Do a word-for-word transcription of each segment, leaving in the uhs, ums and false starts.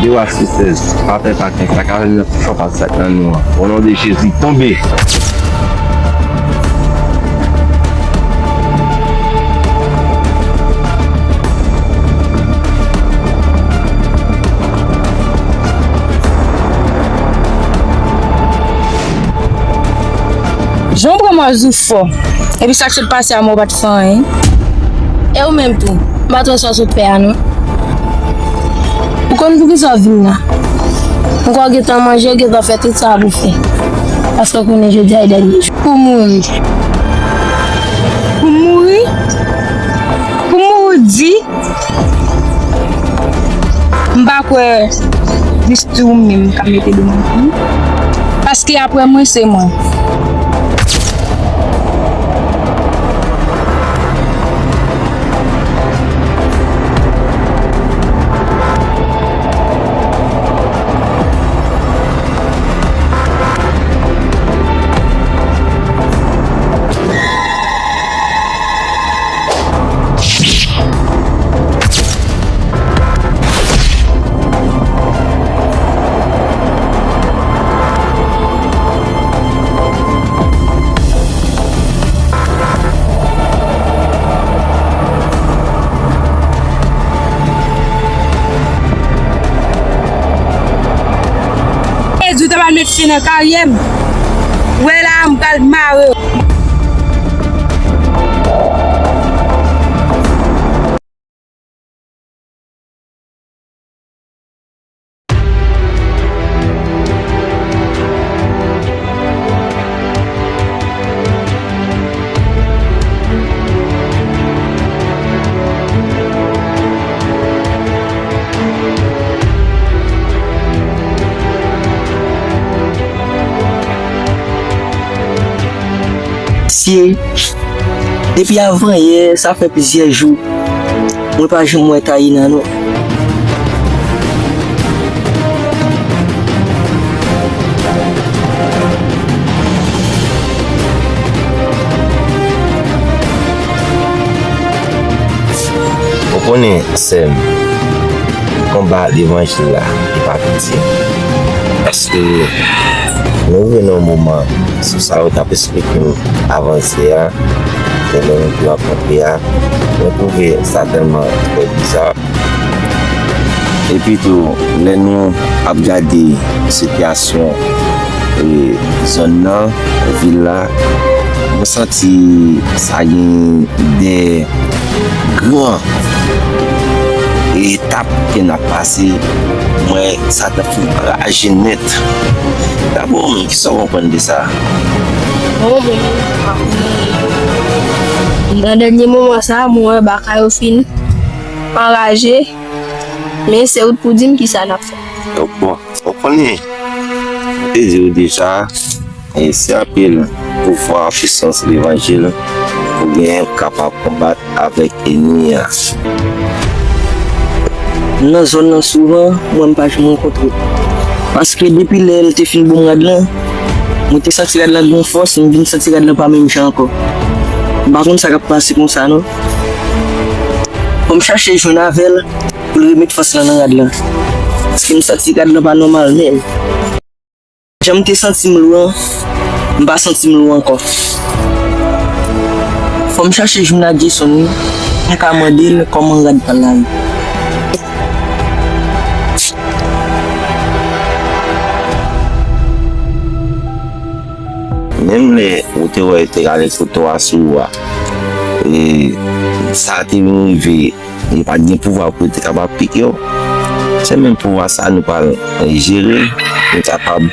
Yo asistè, pa fè paten, sa ka vin nan fòm pa sak nan nou an. O non de Jezi, tonbe! Jan w pran m a jou fò. Epi sa k sot pase a mwen w pa t fè anyen. E ou menm tou, m pa t wè sa w sot fè a non. Ou konn poukisa w vin la? M kwè w gentan manje, w gentan fè tout sa pou w fè. Paske w konnen jodi a e dènye jou. Pou mouri. Pou mouri? Pou mouri di? M pa kwè jis ou menm k ap mete do nan kou. Paske apre mwen, se mwen. Jezi, w ta pral met fen nan karyè m. Wè la, m pral mare w. Mesye, depi avanyè, sa fè plizyè jou, mwen pa janm wè Taïna non. Ou konnen, sè m, konba levanjil la, li pa piti. Paske nou rive nan yon moman, sou sa yo t ap esplike m avan yè a, e lè nou te rankontre a, mwen twouve sa tèlman trè biza. Epi tou, lè nou ap gade sitiyasyon, e, zòn nan, vil la, mwen santi sa gen de gran etap ke n ap pase, mwen, sa t ap fè m raje nèt. Dapre w menm, kisa w konprann de sa? Bon, mwen, nan dènye moman sa, mwen wè bagay yo fin anraje, men se ou pou di m kisa n ap fè. Donk, bon, ou konnen, mwen te di w deja, e se anpil pouvwa, pisans levanjil pou genyen pou kapab konbat avèk ènmi an. M nan zòn nan souvan, mwen m pa janm rankontre l. Paske depi lè l te fin ban m rad lan, mwen te santi rad lan gen yon fòs, m vin santi rad lan pa menm jan ankò. M pa konn sa k ap pase konsa non. Fò m chache jwenn avè l pou l remèt fòs lan nan rad lan. Paske m santi rad lan pa nòmal menm. Jan m te santi m lou an, m pa santi m lou ankò. Fò m chache jwenn ak Jason wi, pou m ka mande l kòman rad pa l la ye. Menm lè ou te wè yo te rale kouto a sou ou a, e sa te vin rive, li pa t gen pouvwa pou li te kapab pike w. Se menm pouvwa sa a nou pral jere, nou kapab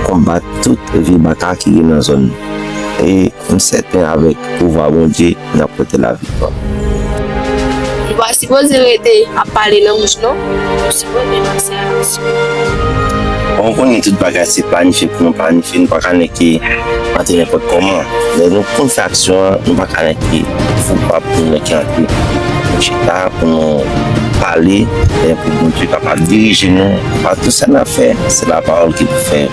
konbat tout vye baka ki gen nan zòn nan. E m sèten avèk pouvwa Bondye, n ap pote laviktwa. Nou pa sipoze rete ap pale nan bouch non. Nou sipoze pase a aksyon. Bon, ou konnen tout bagay se planifye pou nou planifye, nou pa ka nèke antre nenpòt kòman. Lè nou konn fè aksyon an, nou pa ka nèke fou pa pou nou nèke antre. Nou chita pou nou pale, e pou Bondye kapab dirije nou, pa tout sa n ap fè, se lapawòl ki pou fè.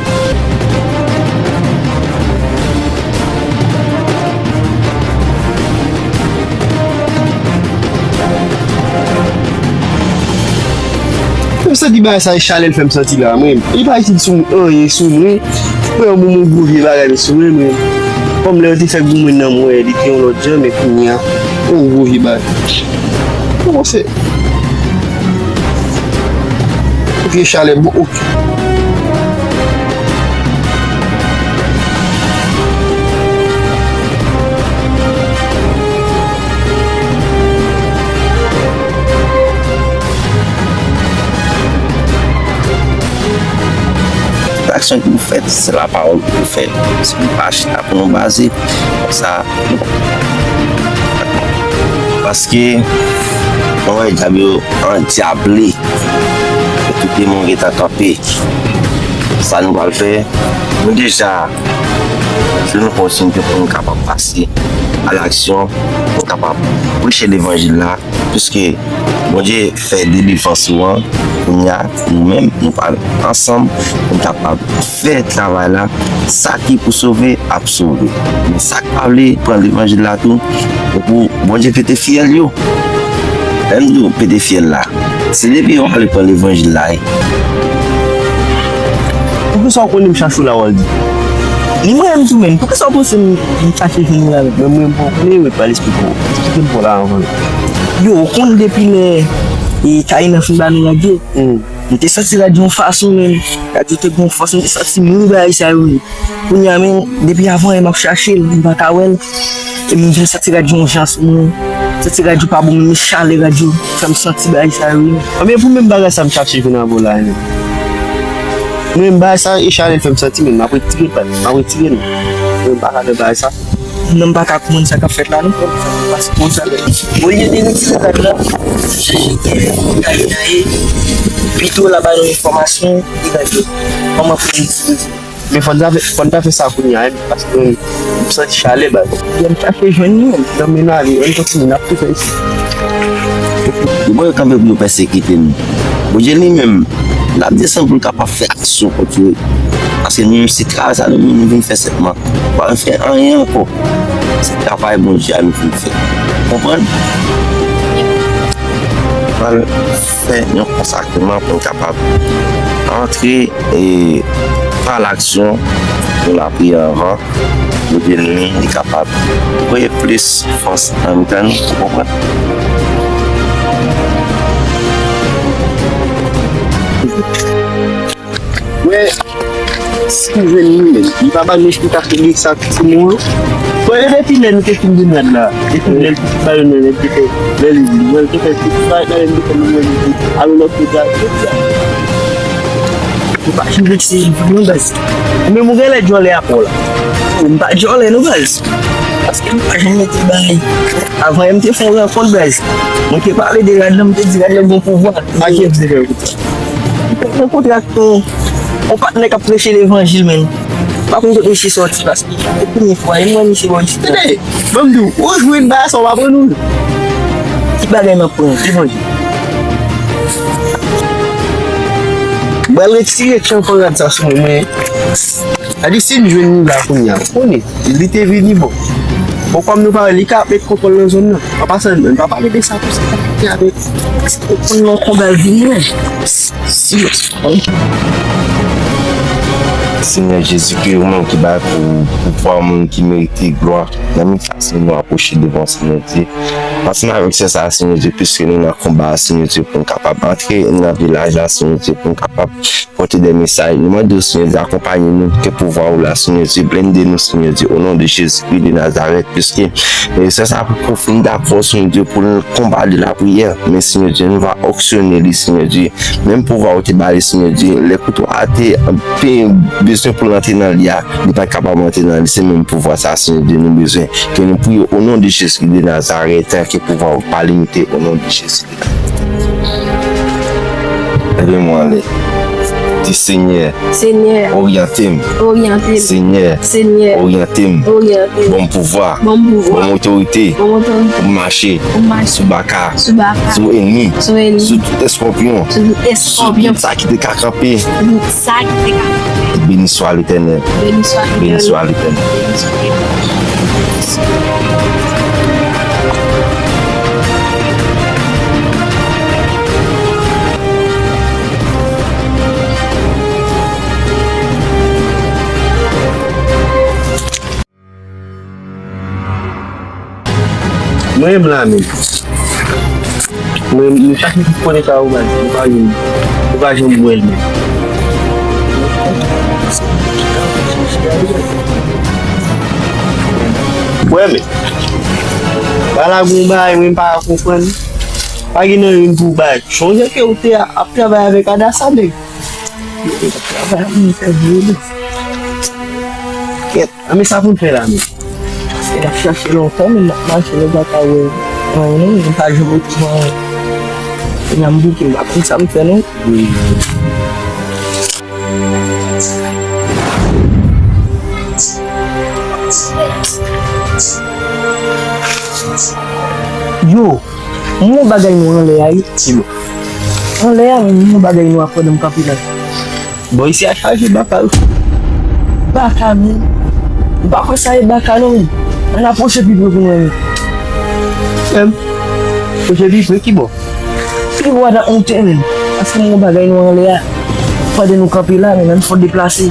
M santi bagay sa e chalè l fè m santi la, mwen. Li pa itil sou mwen, anyen sou mwen. Mwen, yon bon, bon gwo vye bagay sou mwen, mwen. Kòm lè yo te fè goumen nan mwen, li te yon lòt jan, men kounye a, yon gwo vye bagay. Kòman se? Ok, chalè, bon, ok. Tout aksyon ki pou fèt, se lapawòl ki pou fè. Si nou pa chita pou nou baze, konsa, nou paske, mwen wè dyab yo andyable. Tout demon gentan kanpe. Sa nou pral fè, nou deja jwenn opòtinite pou nou kapab pase a laksyon, pou nou kapab preche levanjil la, piske Bondye fè delivrans ou an, kounye a, nou menm, nou pral ansanm, pou nou kapab fè travay la, sa ki pou sove, ap sove. Men sa k pa vle pran levanjil la tou, pou Bondye pete fyèl yo. Lè m di w pete fyèl la, se depi yo ale pran levanjil la, wi. Poukisa w konnen m chache w la, Waldy? Ni mwen menm tou menm, poukisa w panse m, m chache jwenn ou la menm? Mwen, mwen, bon, mwen, mwen pral esplike w. Esplike m pou la anvan. Yo, w konn depi lè, e, Kayinan fin ba nou radyo. M te santi radyo yon fason, men radyo te gen yon fòs, m te santi m lou bagay sa yo. Kounye a, men, depi avan yè m ap chache l, m pa ka wè l. E m vin santi radyo yon jan sou mwen. Santi radyo pa bon, men chalè radyo fè m santi bagay sa yo. Anben, pou menm bagay sa m chache vin avè w la, men. Mwen, menm bagay sa, e chalè l fè m santi, men m ap retire, m ap retire, non. Mwen, m pa ka fè bagay sa. Non, m pa ka konprann sa k ap fèt la, non. Paske konsa, olye de retire rad la, chache kè kay la ye, pito l a ba nou enfòmasyon, li ba yo kòman pou nou itilize. Men fò n ta fè, fò n ta fè sa kounye a, wi, paske m santi chalè, baz. Byen, m chache jwenn li, menm. Non, men n ale, ann kontinye, n ap tou fè isi. Yo pa yo kanpe pou yo pèsekite nou. Bondye li menm, l ap desann pou l kapab fè aksyon kont yo. Paske nou menm, se travay sa nou menm, nou vin fè sèlman. Pa vin fè anyen ankò. Se travay Bondye a nou vin fè. Konprann? Pral fè yon konsakreman pou n kapab antre e pa laksyon, pou lapriyè anvan, pou ke nou menm li kapab voye plis fòs nan mitan nou, ou konprann? Wè, si m jwenn li menm, li pa ba nou esplikasyon de sa ki se nou yo. Bon, e depi lè nou te fin vin rad la, depi lè l te ba yo nan lè l te fè, lè l, lè l te fè, se pa nan lè l te fè nou wè li, alò lòt kote a, kote a. Ou pa janm vle ti non, baz. Ou menm ou genlè djòlè apre w la. Ou m pa djòlè non, baz. Paske m pa janm mete bay. Avan yè m te fè yon rankont, baz. Mwen te pale de rad la, m te di rad la gon pouvwa. A ki episode w te fè? Mwen rankontre ak yon, yon patnè k ap preche levanjil, menn. M pa konn kote misye sòti, paske se premye fwa, e m wè misye bò isit la. Tande, ban m di w, ou jwenn bagay sa, w pa pran nou. Ki bagay m ap pran? Levanjil. M pral retire tchanpan rad sa sou mwen, men, sa di si n jwenn li la kounye a, ou konnen. Li te vini bon. Bon, kòm nou pa wè, li ka ap met kontwòl nan zòn nan. An pasan, n pa pale de sa tou, se pa ki avèk. Se pou nou nan konba l vini, men. Si. Senyè Jezikri, ou menm ki bay pou, pou pouvwa moun ki merite glwa. Nan mitan sa, nou apwoche devan w, Senyè Dye. Ansanm avèk sè sa, Senyè Dye, piske nou nan konba a, Senyè Dye, pou n kapab antre nan vilaj la, Senyè Dye, pou n kapab pote de mesaj. Nou mande w, Senyè Dye, akonpaye nou, ke pouvwa w la, Senyè Dye, blende nou, Senyè Dye, o non de Jezikri de Nazarèt, piske, e, sè sa poko fin dakò, Senyè Dye, pou l konba de lapriyè, men, Senyè Dye, nou va anksyone li, Senyè Dye, menm pouvwa w te ba li, Senyè Dye, lè kouto a te, e, bezwen pou l antre nan li a, li pa t kapab antre nan li, se menm pouvwa sa, Senyè Dye, nou bezwen, ke nou priye, o non de Jezikri de Nazarèt, ke pouvwa w pa limite, o non de Jezi. Leve mwen ale. Di, Senyè, Senyè, oryante m. Oryante m. Senyè, Senyè, oryante m. Oryante m. Ban m pouvwa. Ban m pouvwa. Ban m otorite. Ban m otorite. Pou m mache. Pou m mache. Sou baka. Sou baka. Sou ènmi. Sou ènmi. Sou tout èskòpyon. Sou tout èskòpyon. Sou tout sa ki te ka kanpe. Sou tout sa ki te ka kanpe. Beni swa Letènèl. Beni swa Letènèl. Beni swa Letènèl. Beni swa Letènèl. Mwen menm la menm. Mwen, mwen chak jou konnen sa ou bay, ou pa janm, ou pa janm wè l menm. Wè men, pa la gon bagay mwen pa konprann. Pa gen nan youn pou bay. Sonje ke ou te a- ap travay avèk Adasa nèg. Yo te ap travay ap mwen fè vye li. Kèt. A men sa pou n fè la menm? Paske n ap chache lontan, men n ap mache, nou pa ka wè anyen non, nou pa janm retwouve anyen. Kounye a m bouke, m pa konn sa m fè non. Yo, m wè yon bagay nwa anlè a wi. Ki bò? Anlè a, m wè yon bagay nwa pandan m kanpe la. Bò isi a chaje baka wi. Baka menm. M pa kwè sa e baka non. Ann apwoche pi pre pou n wè menm. Menm? Pwoche pi pre ki bò? Pi bò a n ap moute menm. Paske m wè yon bagay nwa anlè a. Pandan nou kanpe la menm, ann fò deplase.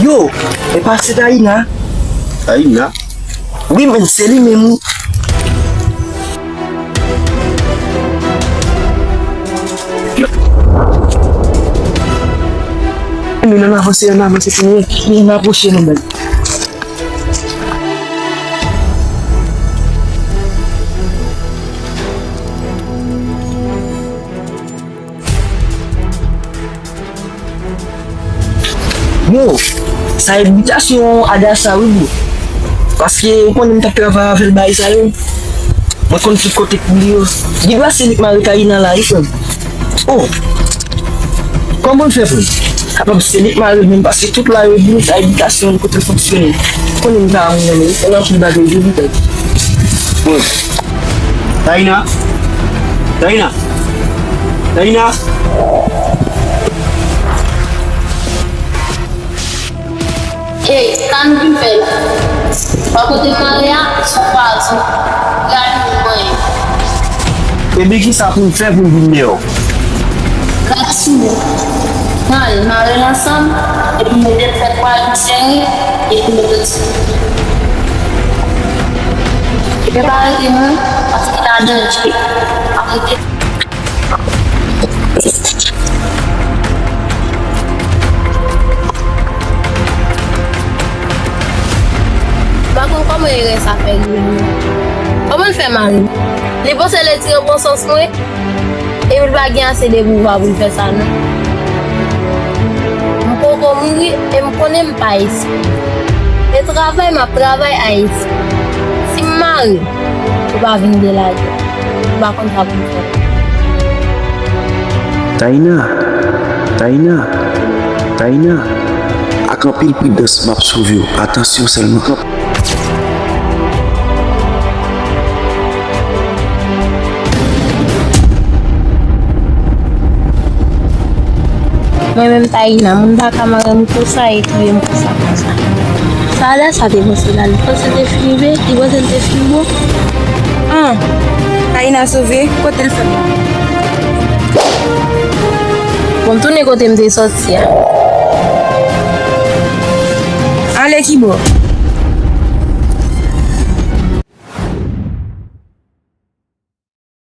Yo, e pa se Taina? Taina? Wi, men se li menm wi. Men ann avanse, ann avanse, fini, fini, ann apwoche nou menm. Bro, sa e bitasyon Adasa wi bro. Paske ou konnen m t ap travay avè l bagay sa yo. Mwen konn tout kote pou li yo. Gen dwa se li k mare Taina la wi frè m. Oh! Kòman l fè frè m? Kapab se li k mare l menm paske tout la yo di m sa e bitasyon l kote l fonksyone. Ou konnen m ta moun nan men, ou konnen anpil bagay yo vit. Bon. Taina? Taina? Taina? Ey, sa nou vin fè la? Bò kote m ale a, sou pwazon. Gade nou manyen. Ebyen kisa pou n fè pou n vin deyò? Gad sou nou. Pran l, mare l ansanm, epi mete l fè twa jou sere, epi mete l sou. Epi pa rete non, paske l a danje. Pa rete. M pa konn kòman erè sa fè rive m nan. Kòman l fè mare m? Li panse l etire bon sans mwen? Epi l pa gen ase de pouvwa pou l fè sa non. M poko mouri e m konnen m pa espre. E travay m ap travay a espre. Si m mare, ou pa vin delage. M pa konn sa pou m fè. Taina, Taina, Taina. Ak anpil pridans m ap sove w. Atansyon sèlman. Mwen menm Taina, moun pa ka mare m konsa e touye m konsa konsa. Sa la, sa te panse la, li panse l te fin rive, li panse l te fin bon. An, Taina sove, kote l fè m? Bon, m tounen kote m te sòti a. Ale ki bò?